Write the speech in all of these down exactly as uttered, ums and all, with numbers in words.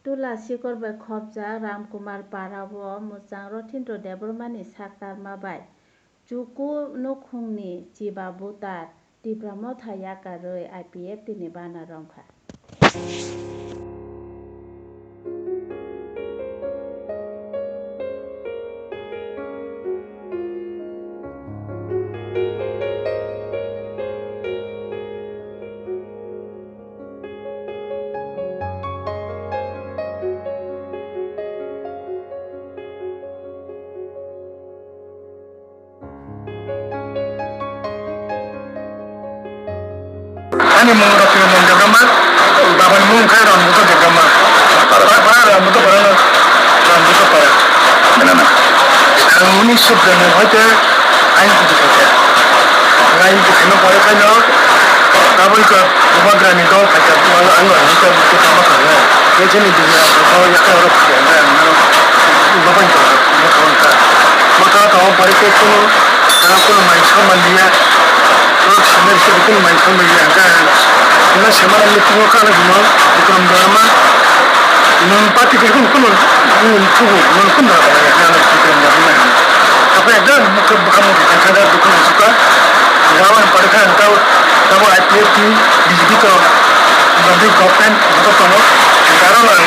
Tula sikor bai khopjak Ramkumar Para o Mwchang Rothindro Debbarma ni saktarma bai chuku nukhung ni chiba butar Tipra Motha yakarwi I P F T ni bana romkha. Ani mung Rotindro Debbarma, babani mung khe Rambuddha Debbarma. Para, para Rambuddha para, Rambuddha para. Nana. Ang unisho biranoi hoite ain kutu khaikha. Ain kutu khaima pore khaino, aboni ka Bubagrani dol khaikha, ang ani khe kutu kama khaikha. Khe chini Bibir Rambuddha yakha oro khaikha, ang ano babani ka, ano khaikha. Motha tongma pore khe kunu, ano kunu mai samaliya. Oro sandal se kunu mai samaliya, ang kha, ano semana meeting o kha ano himo, Bikram Debbarma. Nwng party khe kunu, kunu, nwng thubu, nwng kunu da kala ya, ano Bikram Debbarma. Apa ya, dan mukhe bwkha mukhe kha, kha, dukha na suka. Gawan pore kha, ang tau, tabo I P F T, B J P to, Bangladesh government, joto tongo. Ang karo ang,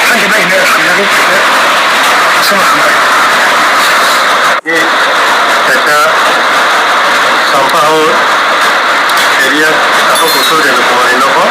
thang khe nai, nai, hamjagwi khe, aswk hambai. Kaisa Sampahaur area, abo Kusu Renu Kumar ni nogo.